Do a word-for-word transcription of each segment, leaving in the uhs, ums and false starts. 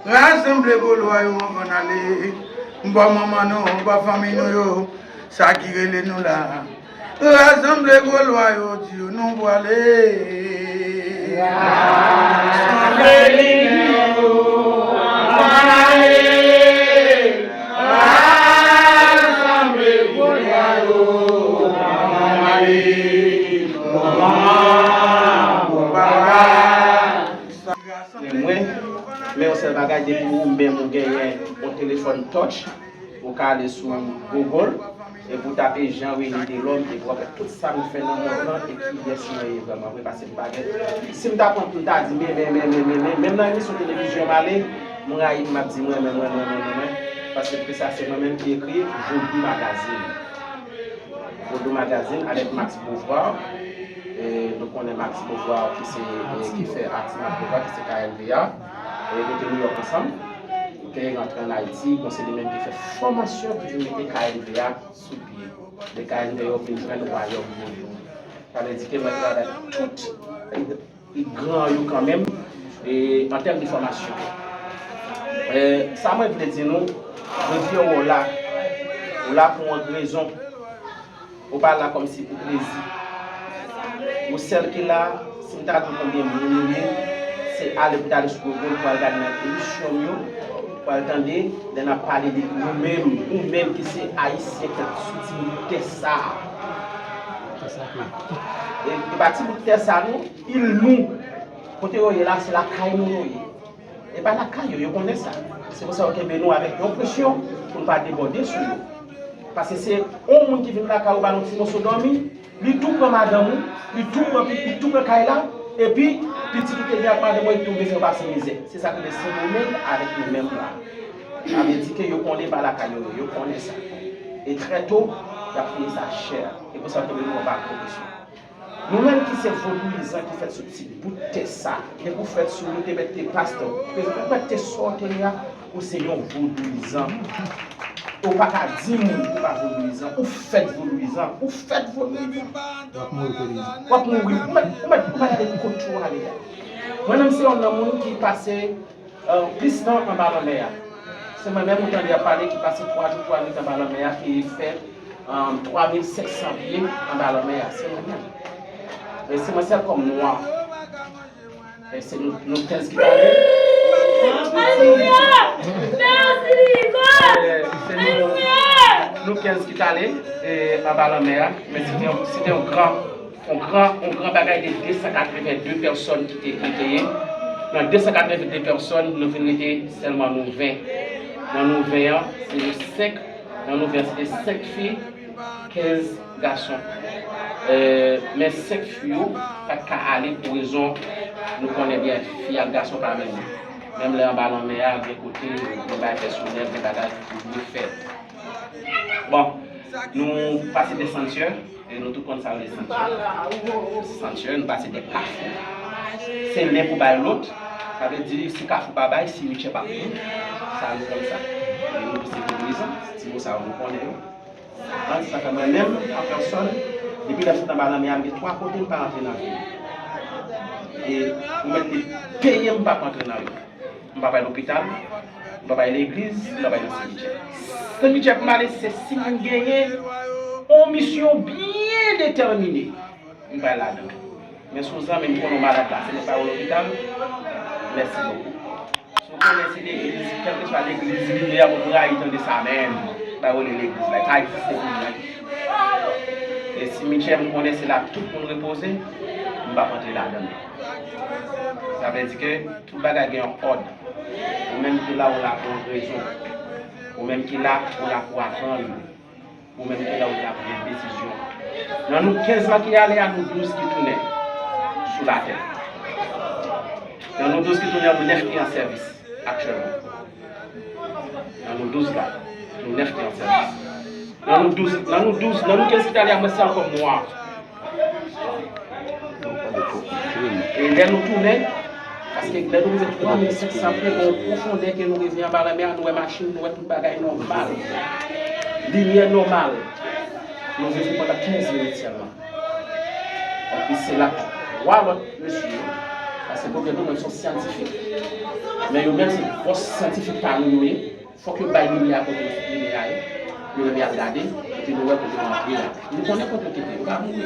Rasanble gwo lwa yo anvan n ale. Bò manman nou, bò fanmi nou yo, sa ki rele nou la. Rasanble gwo lwa yo, di yo nou pwale. Rasanble yo, anvan n ale. Rasanble gwo lwa yo, anvan n ale. Manman, papa. Men mwen, men yon sèl bagay, depi ou menm ou genyen yon telefòn touch, ou ka ale sou Google, epi ou tape Jean Rene Delorme, epi w ap wè tout sa nou fè nan mond lan, e kiyès mwen ye vrèman vre, paske m pa gen, si m ta pran pou m ta di, men, men, men, men, men, men, menm nan emisyon televizyon m ale, m rayi m ap di mwen, mwen, mwen, mwen, mwen, mwen, mwen, paske pou sa, se mwen menm ki ekri Vodou Magazine. Vodou Magazine avèk Max Beauvoir. E, nou konnen Max Beauvoir ki se, e, ki fè Arti Max Beauvoir, ki se K L V A. E, nou te Nouyòk ansanm. Te rantre ann Ayiti, bon, se li menm ki fè fòmasyon ki vin mete K L V A sou pye. De K L V A yo vin jwenn wayòm vodou. Sa vle di ke mwen travay tout gran yo kanmenm, e, an tèm de fòmasyon. E, sa mwen vle di nou, jodi a w la, w la pou yon rezon. Ou pa la kòmsi pou plezi. Ou sèl ki la, si m ta di w konbyen moun ou ye, se ale pou t ale sou Google pou al gade nan emisyon m yo, pou al tande, lè n ap pale de nou menm, ou menm ki se Ayisyen k ap sou ti bout tè sa a. E, e pa ti bout tè sa a, non. Île nou, kote yo ye la, se lakay nou yo ye. E pa lakay yo, yo konnen sa. Se pou sa yo kenbe nou avèk yon presyon pou n pa debòde sou yo. Paske se yon moun ki vin lakay ou ba nou ti moso dòmi, li tou pran madanm ou, li tou pran, li tou pran kay la, epi pitit ou te gen ak madanm ou, li tou vle fè w pase mizè. Se sa k rele sendomeng avèk nou menm la. Sa vle di ke yo konnen pa lakay yo ye, yo konnen sa. E trè to, y ap peye sa chè. E pou sa yo kenbe nou anba presyon. Nou menm ki se vodouyizan ki fèt sou ti bout tè sa, depi w fèt sou nou te mèt te pastè, prezan ou mèt te sa w te ye a, ou se yon vodouyizan. Ou pa ka di moun ou pa vodouyizan, ou fèt vodouyizan, ou fèt vodouyizan. W ap mouri vodouyizan. W ap mouri, ou mèt, ou mèt, ou mèt ale kot ou ale a. Mwen menm se yonn nan moun ki pase Euh, plis tan anba lanmè a. Se mwen menm ou tande ap pale ki pase twa jou twa nwit anba lanmè a, ki fè, euh, twa mil senk san pye anba lanmè a. Se mwen menm. E se mwen sèl kòm nwa. E se nou, nou kenz ki t ale. Alelouya! Mèsi, Jezi! E se nou, nou kenz ki t ale, e, anba lanmè a. Men se te yon, se te yon gran Yon gran, yon gran bagay de de san katreven de pèsòn ki te, ki te ye. Nan de san katreven de pèsòn, nou vin rete sèlman nou ven. Nan nou ven an, se nou senk. Nan nou ven an, se te senk fi, kenz gason. E, men senk fi yo pa t ka ale pou rezon nou konnen byen, fi ak gason pa menm. Menm lè anba lanmè a, gen kote, gen bagay pèsonèl, gen bagay pou yo fè. Bon, nou pase de santyè, e nou tout konn sa yo rele santyè. Santyè, nou pase de kafou. Se len pou bay lòt. Sa vle di, si kafou pa bay, simityè p ap pran. Sa nou konn sa. E nou se vodouyizan, ti mo sa yo nou konnen yo. An, sa fè mwen menm, an pèsòn, depi lè m sot anba lanmè a, m gen twa kote m pa rantre nan vil. E ou mèt te peye m, m p ap rantre nan yo. M p ap al lopital, m p ap al legliz, m p ap al nan simityè. Simityè pou m ale, se si m genyen yon misyon byen detèmine, m pral ladan. Men si w zanmi m, konnen w malad la, se mwen k ba w lopital, mèsi bokou. Si w konnen se legliz, kèlkeswa legliz li ye a, mwen rayi tande sa menm. Sa yo rele legliz la, li pa egziste pou mwen. E simityè, m konnen se la tout moun repoze, m p ap antre ladan l. Sa vle di ke tout bagay gen yon òd. Ou menm ki la, ou la pou yon rezon. Ou menm ki la, ou la pou aprann. Ou menm ki la, ou la pou pran desizyon. Nan nou kenz lan ki ale a, nou douz ki tounen sou latè. Nan nou douz ki tounen an, nou nèf ki an sèvis aktyèlman. Nan nou douz la, nou nèf ki an sèvis. Nan nou douz, nan nou douz, nan nou kenz ki t ale a, mwen sèl kòm nwa. E lè nou tounen, paske lè nou rive twa mil senk san pye, gen yon pwofondè ke nou rive anba lanmè a, nou wè machin, nou wè tout bagay nòmal. Limyè nòmal. Nou viv li pandan kenz minit sèlman. Epi se la twa lòt mesye yo, Se pwoblèm nou, mwen se yon syantifik. Men yo menm se bòs syantifik pa nou yo ye. Fòk yo bay limyè a kote limyè a ye. Yo menm y ap gade, epi nou wè kote nou antre la. Nou konnen kote yo kite, yo pa mouri.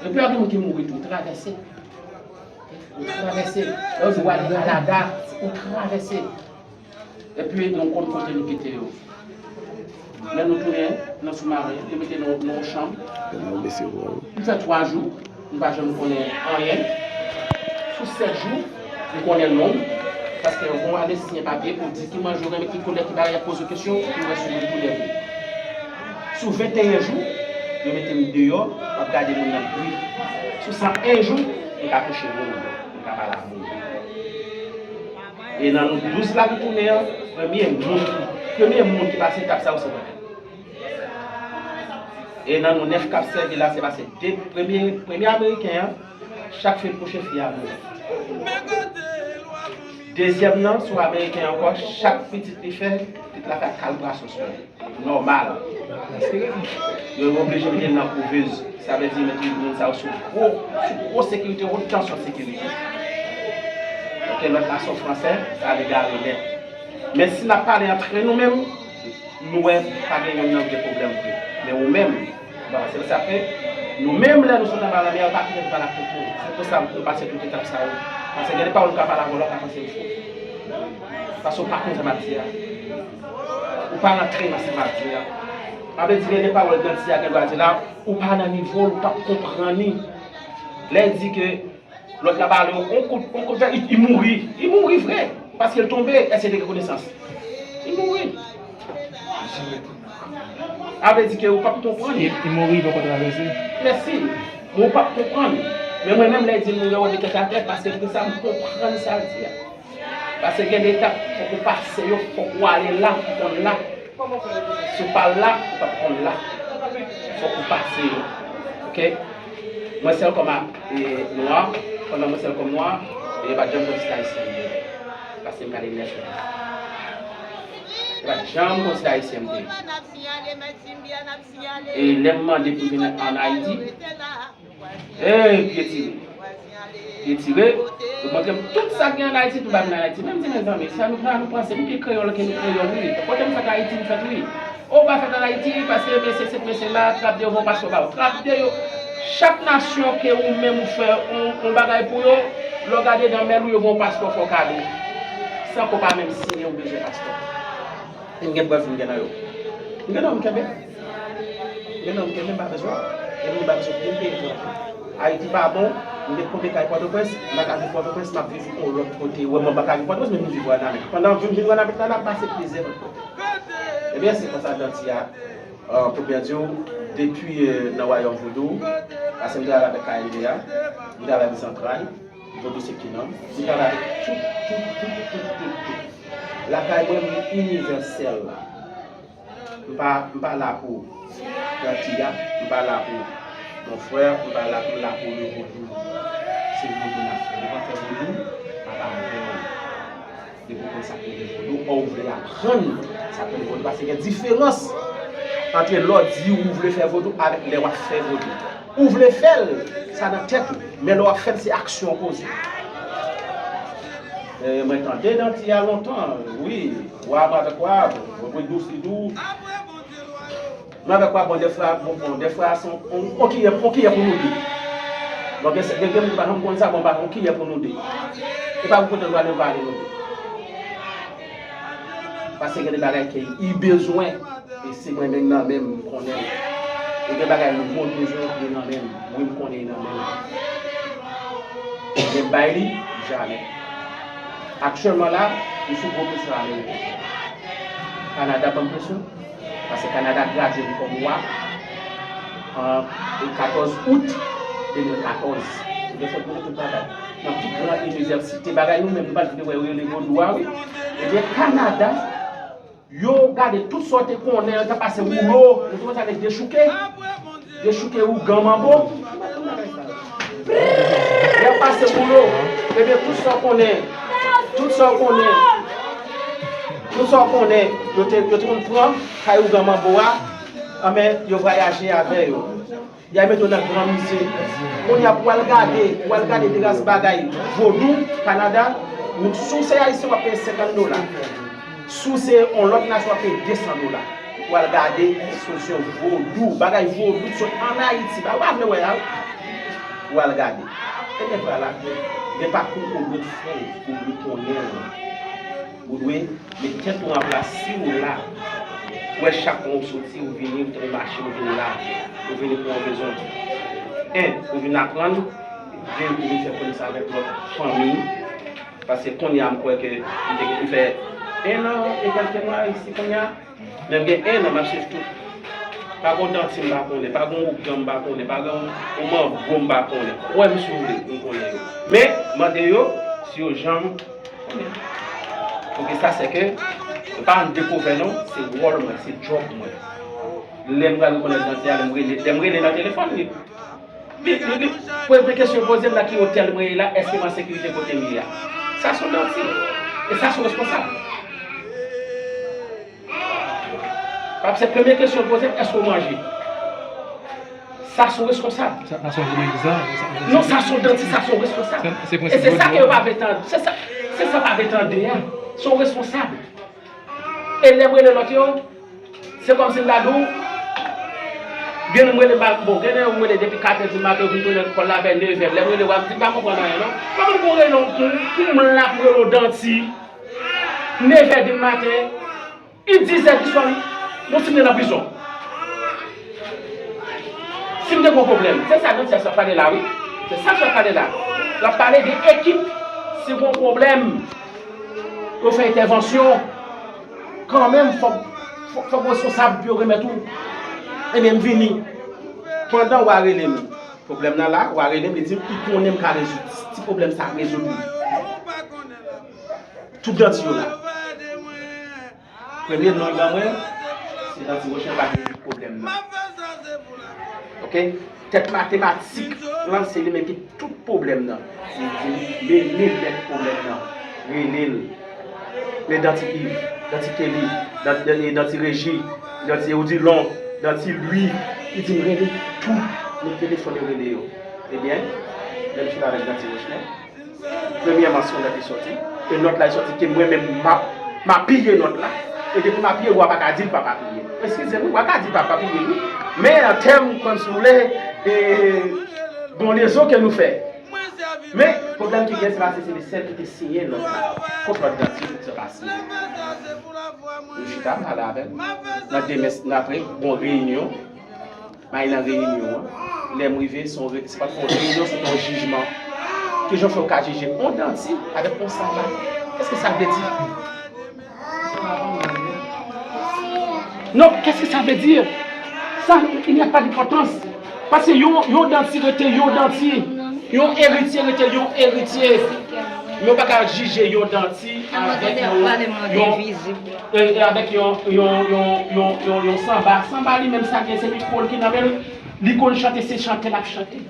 Epi gen moun ki mouri tou, travèse. Ou travèse. Lè yo di w al Kanada, ou travèse. Epi nou konn kote nou kite yo. Lè nou tounen nan soumaren, yo mete nou nan yon chanm. Nou fè twa jou, nou pa janm konnen anyen. Sou sèt jou, nou konnen non. Paske yo pral siyen papye pou di ki manje w renmen, ki koulè, ki bagay, y ap poze w kesyon, pou wè si w retounen vre. Sou venteyen jou, yo mete m deyò, m ap gade moun nan gri. Sou san en jou, m ka touche moun, m ka pale ak moun. E nan nou douz la ki tounen an, premye moun, premye moun ki pase etap sa yo se mwen menm. E nan nou nèf k ap sèvi la, se pase de, premye, premye Ameriken an, chak fi l kouche, fi a mouri. Dezyèm nan, se yon Ameriken ankò, chak pitit li fè, pitit la fè kalbrasyon sou li. Nòmal. Yo oblije mete l nan kouvèz. Sa vle di mete moun sa yo sou gwo, sou gwo sekirite, wot tansyon sekirite. Oke, lòt la se yon Fransè, sa l egare nèt. Men si n ap pale antre nou menm, nou wè pa gen youn nan ki gen pwoblèm vre. Men ou menm, bon, se sa k fè, nou menm lè nou sot anba lanmè a, yo pa kite nou pale ak tout moun. Se pou sa nou pase tout etap sa yo. Paske gen de pawòl ou ka pale avè yon lòt, l ap panse ou fou. Paske ou pa konn sa m ap di a. Ou pa rantre nan sa m ap di a. Sa vle di gen de pawòl Danti a gen dwa di la, ou pa nan nivo l, ou p ap konprann li. Lè l di ke lòt la ba l yon kout, yon kout fè, li, li mouri. Li mouri vre. Paske l tonbe, èske l te gen konesans? Li mouri. Sa vle di ke ou p ap konprann. Li, li mouri, li poko travèse. Mèsi. Men ou p ap konprann. Men mwen menm, lè l di m mouri, mwen mete tèt atè, paske pou sa m konprann sa l di a. Paske gen de etap, fòk ou pase yo, fòk ou ale la pou konn la. Si w pa la, ou p ap konn la. Fòk ou pase yo. Oke? Mwen sèl kòm a, e, nwa, pandan mwen sèl kòm nwa, e yo pa t janm konn si ayisyen m ye. Paske m pale nèf lang. Yo pa t janm konn si ayisyen m ye. E lè m mande pou vin ann Ayiti, Ey, pye tire. Pye tire. Yo montre m tout sa k gen ann Ayiti pou m pa vin ann Ayiti. Men m di, mezanmi, sa nou, sa nou panse, nou ki kreyòl, ke nou kreyòl, wi. Kote m fèt Ayiti, m fèt, wi. Ou pa fèt ann Ayiti, paske mesye, se mesye la, trap de yo, voye yon paspò ba ou. Trap de yo. Chak nasyon ke ou menm ou fè yon, yon bagay pou yo, lè w gade nan mèl ou, yo voye yon paspò fè w kado. San ke w pa menm siyen, ou bezwen paspò. E m gen prèv m gen nan yo. M gen nan yo, m kenbe. M gen nan yo, m kenbe, m pa bezwen. Epi m pa bezwen pou m peye pou antre. Ayiti pa bon, m gen konbyen kay Pòtoprens, m pa ka viv Pòtoprens, m ap viv yon lòt kote. Wè, mwen pa ka viv Pòtoprens, men m viv Wanament. Pandan m vin, vin Wanament la, m ap pase plizyè lòt kote. Ebyen, se konsa Danti a, euh, pou byen di w, depi, euh, nan Wayòm Vodou, paske m travay avèk K N V A, m travay avèk Zantray, Vodou se ki nanm. M travay avèk tout, tout, tout, tout, tout, tout. Lakay mwen, m inivèsèl. M pa, m pa la pou Danti a, m pa la pou mon frè, m pa la pou, m la pou le vodou. Se vodou n ap fè. Nou pa fè vodou, apa avè w. Depi w konn sa k rele vodou, ou vle aprann sa k rele vodou. Paske gen diferans ant lè w di ou vle fè vodou avèk lè w ap fè vodou. Ou vle fè l, sa nan tèt ou, men lè w ap fè l, se aksyon w poze. E, mwen tande Danti a lontan, wi, wa, mwen avèk wa, mwen dous, li dous. Mwen avèk wa, bon, dèfwa, bon, bon, dèfwa, se yon, yon, yon kiyè, yon kiyè pou nou de. Bon, gen, gen, gen moun ki pa janm konn sa, bon, ba, yon kiyè pou nou de. E pa pou kote nou ale, nou pa ale nou de. Paske gen de bagay ke li bezwen. E se mwen menm nan men m, m konnen. E gen bagay nou moun bezwen, li nan men m. Wi, m konnen li nan men m. Men m bay li, jamè. Aktyèlman la, m sou gwo presyon ameriken. Kanada ban m presyon. Paske Kanada gradye m kòm wa an katòz out de mil katòz. Ou te fèt pou tout bagay. Nan pi gran inivèsite, bagay nou menm, nou pa t vle wè yo rele vodou a, wi. Ebyen, Kanada, yo gade tout sa w te konnen an, t ap pase woulo, nou te konn sa rele dechouke. Dechouke, ougan, manbo. Y ap pase woulo. Ebyen, tout sa w konnen, tout sa w konnen, tout sa w konnen, yo te, yo te konn pran kay ougan, manbo a, Anben, yo vwayaje avè yo. Y a mete w nan gran mize. Kounye a pou w al gade, pou w al gade deras bagay vodou, Kanada, ou, si w se Ayisyen, w ap peye senkant dola. Si w se yon lòt nasyon, w ap peye de san dola. Pou w al gade ekspozision vodou, bagay vodou ki sot ann Ayiti. Bagay ou pa vle wè a, wi. Pou w al gade. Ebyen, vwala, gen pakou ou dwe fè, ou dwe konnen l. Ou dwe met tèt ou an plas. Si w la, ou wè chak mwa ou soti, ou vini, ou mache, ou vin la, ou vini pou yon rezon. En, ou vin aprann, de, ou vin fè konesans avèk lòt fanmi. Paske kounye a, m kwè ke m te, m fè en an e kèlke mwa isi kounye a. Men m gen en an, m ap swiv tout. Pa gen yon danti m pa konnen, pa gen yon ougan m pa konnen, pa gen yon mango m pa konnen. Kwè m si w vle, m konnen yo. Men, mande yo si yo janm konnen. Paske sa se ke, se pa yon dekouvè non, se wòl mwen, se djòb mwen. Lè m pral rekonèt danti a, lè m rele, lè m rele nan telefòn li. Li, li, li, premye kesyon yo poze m la, ki otèl mwen ye la, èske m an sekirite kote m ye a? Sa se yon danti. E sa se yon responsab. Paske premye kesyon yo poze m, èske w manje? Sa se yon responsab. Sa, sa se yon goumen egzan. Non, sa se yon danti, sa se yon responsab. E se sa ke yo pa vle tande. Se sa, se sa pa vle tande a. Se yon responsab. E lè m rele lòt yo, se kòmsi m ta di w, gen moun rele m, bon, gen moun rele depi kat è di maten, yo vin tounen lekòl la vè nevè. Lè m rele, w ap di, m pa konprann anyen, non. Kòman pou rele w, pou, pou m la pou rele w danti, nevè di maten, e dizè di swa, non, si m te nan prizon. Si m te gen yon pwoblèm, se sa danti a ap pale la, wi. Se sa l ap pale la. L ap pale de ekip, si gen yon pwoblèm, yo fè entèvansyon. Kanmenm, fòk, fòk, fòk responsab yo remèt ou. Ebyen, m vini. Pandan w a rele m, pwoblèm nan la, w a rele m, li di m, li konnen m ka rezoud. Ti pwoblèm sa ap rezoud li. Tout danti yo la. Premye non l ban mwen, se danti Rochèl pa gen pwoblèm nan. Oke? Tèt matematik lan, se li menm ki tout pwoblèm nan. Li di m, men, men lèt pwoblèm nan. Rele l. Men danti Yves, danti Kelly, danti, danti Regi, danti Odilon, danti Louis. Li di m rele tout. Men telefòn yo rele yo. Ebyen, lè m chita avèk danti Rochèl, premyèman, se yon nòt ki soti. E nòt la, li soti ke mwen menm, m a, m a piye nòt la. E depi m a piye, w a pa ka di l pa pa piye. Eskize m, wi, w a ka di pa pa piye, wi. Men an tèm, kòm si w vle, e, bon, rezon ke nou fè. Men, pwoblèm ki gen, se paske se li sèl ki te siyen nòt la. Kot lòt danti, se pa siyen. Nou chita, m pale avè l. Nan demen, nan apre, bon, reyinyon. M al nan reyinyon an. Lè m rive, se yon re-, se pa t yon reyinyon, se te yon jijman. Kijan fè w ka jije yon danti avèk yon sanba? Kèske sa vle di? Non, kèske sa vle di? Sa, il n'y a pas d'importance. Paske yon, yon danti rete yon danti. Yon eritye rete yon eritye. Men w pa ka jije yon danti avèk yon, yon, e, e avèk yon, yon, yon, yon, yon, yon sanba. Sanba li menm sa gen, se li po l ki nan men l. Li konn chante, se chante l ap chante.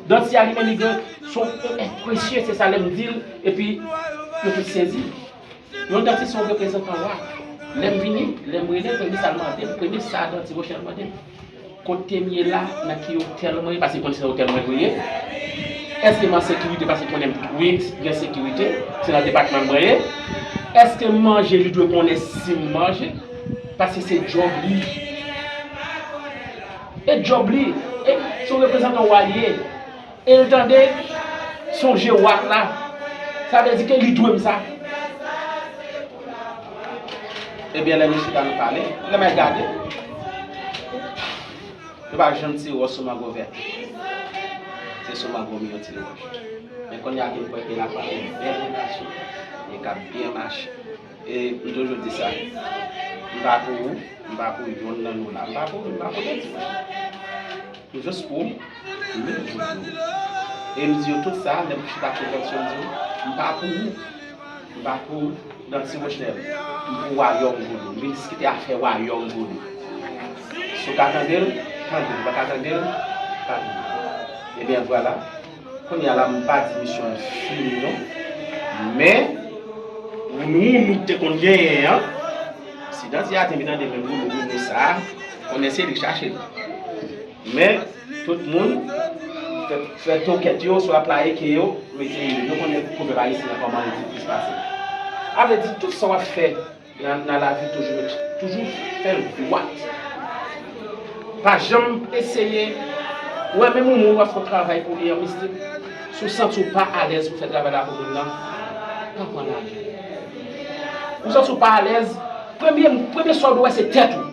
Danti a li menm li gen son, e, presye, se sa lè m di l, epi yo tout sezi. Yon danti se yon reprezantan wa. Lè m vini, lè m rele, premye sa l mande m, premye sa danti Rochèl mande m. Kote m ye la, nan ki otèl mwen ye, paske l konn se nan otèl mwen dwe ye. Èske m an sekirite, paske l konnen m, wi, gen sekirite, se nan depatman mwen ye. Èske m manje, li dwe konnen si m manje, paske se djòb li. E djòb li, e se yon reprezantan wa l ye. E l tande, sonje wa la. Sa vle di ke li dwe m sa. Ebyen, lè nou chita nou pale, lè m al gade, yo pa janm tire wòch sou mango vèt. Se sou mango m yo tire wòch. Men kounye a ke m kwè ke n ap pale bèl relasyon, e k ap byen mache. E m toujou di sa, m pa pou ou, m pa pou yonn nan nou la. M pa pou ou, m pa pou Danti Rochèl. M jis pou Lil Vodou. E m di yo tout sa, lè m chita ak yo, m di yo, m pa pou ou. M pa pou Danti Rochèl. M pou Wayòm Vodou. M vin diskite afè Wayòm Vodou. Si w ka tande l, tande l. Ou pa ka tande l, pa tande l. Ebyen, vwala. Kounye a la, m pa di misyon an fini, non. Men, wounou wounou k te konn genyen an, si Danti a te vin tande menm wounou wounou sa a, Konnen se li k chache l. Men, tout moun fè, fè tokèt yo, swa playe ke yo, mete yo konnen pwovèb ayisyen an kòman li di plis pase. A vle di, tout sa w ap fè nan, nan lavi, toujou, toujou fè l dwat. Pa janm eseye, ou wè, menm yon moun w ap fè yon travay pou li an mistik, si w santi w pa alèz pou fè travay la pou moun nan, pa pran lajan. Ou santi w pa alèz, premye, premye sa w dwe wè se tèt ou.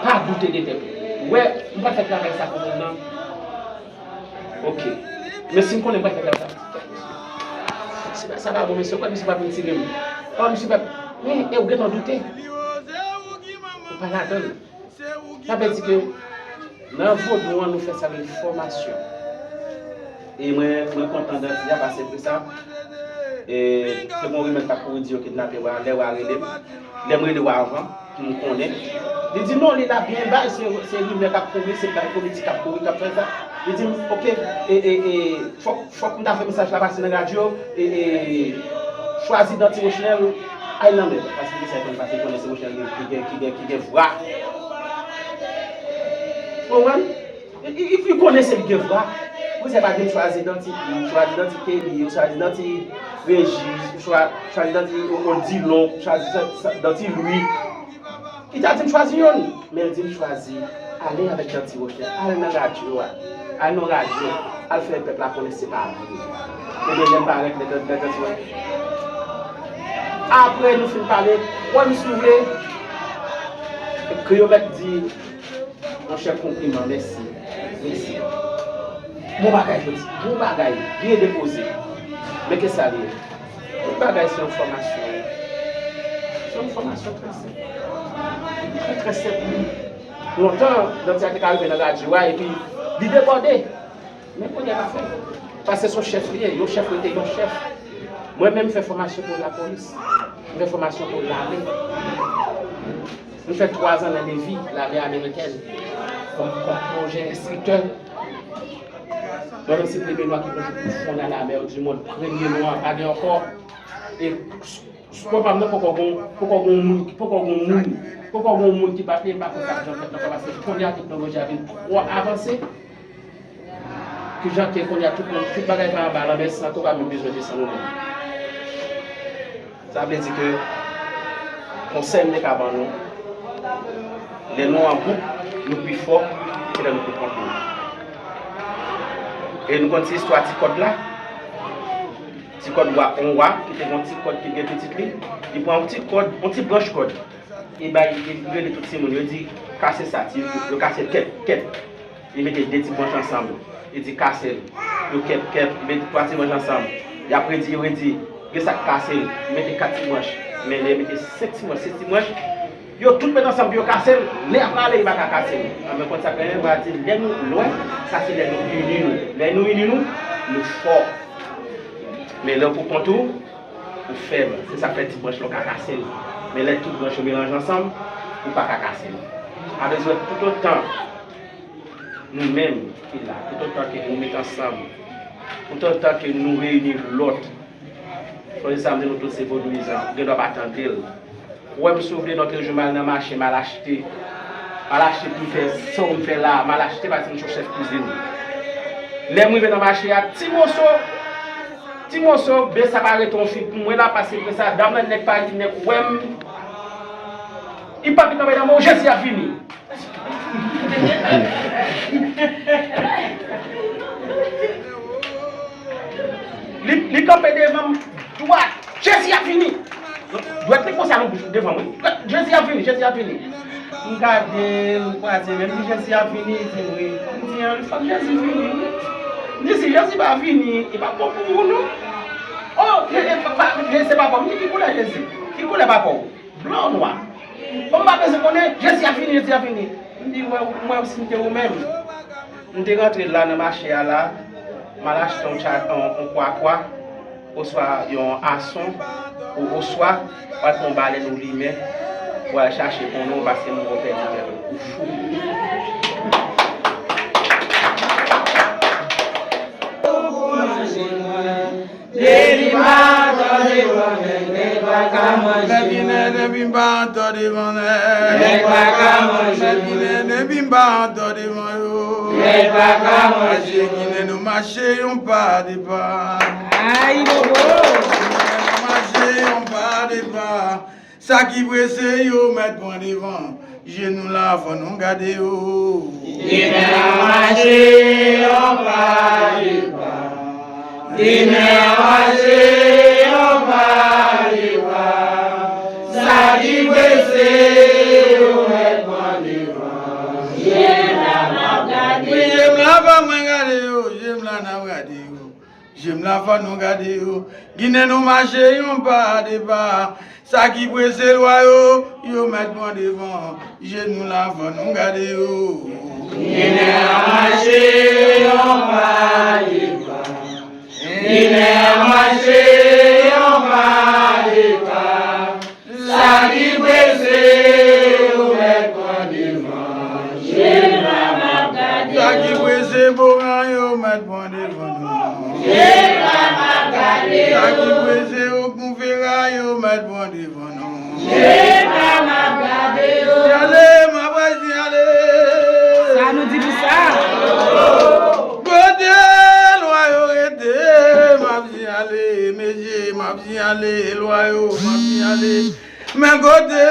Pa doute de tèt ou. Ou wè, m pral fè travay sa pou moun nan. Ok. Men si m konnen m pral fè travay sa, si sa pa bon, mesye, ou kwè misye p ap retire m? Ou kwè misye p ap, men, e ou gentan doute. Ou pa ladan l. Sa vle di ke nan vodou an, nou fè sa rele fòmasyon. E mwen, mwen kontan Danti a, paske pou sa, e, te gon rimè k t ap kouri di yo kidnape wa, lè wa rele m, lè m rele wa avan, pou m konnen. Li di, "Non, li la byen ba, se, se rimè k ap kouri, se bay politik k ap kouri, k ap fè sa." Li di m, "Ok, e, e, e, fòk, fòk m ta fè mesaj la pase nan radyo, e, e, chwazi Danti Rochnel, al nan mèd." Paske se sa l konn pase, konnen se Rochnel ki gen, ki gen, ki gen vwa. Ou konprann? Li, li, li konnen se li gen vwa. Pou sa pa di m chwazi Danti, chwazi Danti Kelly, ou chwazi Danti Régis, ou chwa-, chwazi Danti Odilon, chwazi sa, sa, Danti Louis. Li ta di m chwazi youn, men l di m chwazi ale avèk Danti Rochnel, al nan radyo a, al nan radyo, al fè pèp la konnen se pa vre. Ebyen, lè m parèt, lè, lè, lè Danti Rochnel. Apre nou fin pale, kwè m si w vle, Kreyomèt di, Monchè, konpliman, mèsi. Mèsi. Bon bagay jodi. Bon bagay. Byen depoze. Men ke sa l ye. Tout bagay se yon fòmasyon. Se yon fòmasyon trè senp. Trè, trè senp. Lontan, Danti a te ka rive nan radyo a, epi li debòde. Men kounye a pa fè. Paske se yon chèf li ye, yon chèf rete yon chèf. Mwen menm, m fè fòmasyon pou lapolis. M fè fòmasyon pou lame. M fè twa zan nan Navy, lame amerikèn, kòm, kòm plonjè enstriktè. Mwen menm, se premye nwa ki plonje pi fon nan la mer du monde. Premye nwa, pa gen ankò. E spò pa m nan poko gon, poko gon moun, poko gon moun, poko gon moun ki pa peye pa kontak jan fèt nan kò, paske kounye a teknoloji a vin twò avanse. Ki jan ke kounye a tout moun, tout bagay pa anba lanmè san ke w pa menm bezwen desann ou menm. Sa vle di ke konsèy m te ka ban nou, lè nou an gwoup, nou pi fò ke lè nou pou kont nou. E nou konn ti istwa ti kòd la? Ti kòd wa, yon wa ki te gen yon ti kòd ki gen pitit li, li pran yon ti kòd, yon ti branch kòd. E bay, e rele tout timoun yo, di, "Kase sa, ti," yo kase l, kèt, kèt. Li mete de ti branch ansanm. Li di, "Kase l." Yo kèt, kèt, li mete twa ti branch ansanm. Y ap redi, yo redi. Gen sa k kase l. Li mete kat ti branch. Men lè yo mete senk ti branch, sis ti branch, yo tout met ansanm pou yo kase l. Lè y ap rale, yo pa ka kase l. Anben, konn sa k genyen, mwen di, lè nou lwen, sa se lè nou ini nou. Lè nou ini nou, nou fò. Men lè w pou kont ou, ou fèb. Se sa k fè ti branch la w ka kase l. Men lè tout branch yo melanje ansanm, ou pa ka kase l. Sa vle di, toutotan nou menm ki la, toutotan ke nou met ansanm, toutotan ke nou reyini lòt, fò di sa m di nou tout se vodouyizan, ou gen dwa pa tande l. Ou wè m si w vle lòt jou m al nan mache, m al achte. M al achte pou m fè sa w m fè la, m al achte paske m se yon chèf kizin. Lè m rive nan mache a, ti moso, ti moso, ben sa pa rete yon fig pou mwen la, paske apre sa, dam nan nèk pa di nèk wè m. Li pa vin nan medam mwen, Jezi ap vini. Li, li kanpe devan m dwat. Jezi ap vini. Dwèt li konsa nan bouch devan mwen. Jezi ap vini, Jezi ap vini. M gade l, m kwaze men, m di, "Jezi ap vini?" Li di, "Wi." M di, "An, fòk Jezi vini wi." M di, "Si Jezi pa vini, li p ap bon pou ou non." "O, e, e, pa, pa, Jezi se papa w." M di, "Ki koulè Jezi? Ki koulè papa w? Blan ou nwa?" "Bon, m pa bezwen konnen, Jezi ap vini, Jezi ap vini." M di, "Mwen, mwen, si m te ou menm, m te rantre la nan mache a la, m al achte yon tcha-, yon, yon kwakwa, oswa yon ason, ou, oswa, w al pran yon balèn ou limen, w al chache konnen w, paske m wè w pèdi tèt ou, ou fou." Mèt Ginen, depi m pa antò devan nèg. Mèt Ginen, depi m pa antò devan yo. Mache Ginen, nou mache yon pa de pa. Ayi bobo. Ginen, nou mache yon pa de pa. Sa ki prese yo mèt pran devan. Jenou la fò nou gade yo. Ginen ap mache yon pa de pa. Ginen ap mache yon pa de pa. Sa ki prese yo mèt pran devan. Jenou la m ap gade. Wi, jenou la fò mwen gade yo. Jenou la n ap gade yo. Jenou la fò nou gade yo. Ginen nou mache yon pa de pa. Sa ki prese lwa yo, yo mèt pran devan. Jenou la fò nou gade yo. Ginen ap mache yon pa de pa. Ginen ap mache yon pa de pa. Sa ki prese yo mèt pran devan. Jenou la m ap gade. Sa ki prese Boran yo mèt pran devan nou. Jenou la m ap gade. Sa ki prese Okonfera yo mèt pran devan nou. Jenou la m ap gade yo. Siyale, m ap siyale. Sa nou di pou sa? Kote lwa yo rete, m ap siyale, mesye, m ap siyale, lwa yo, m ap siyale. Men kote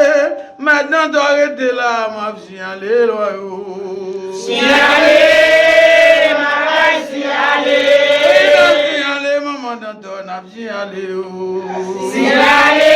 mèt Dantò rete la, m ap siyale, lwa yo. Siyale, m ap siyale. N ap siyale, manman Dantò, n ap siyale yo. Siyale,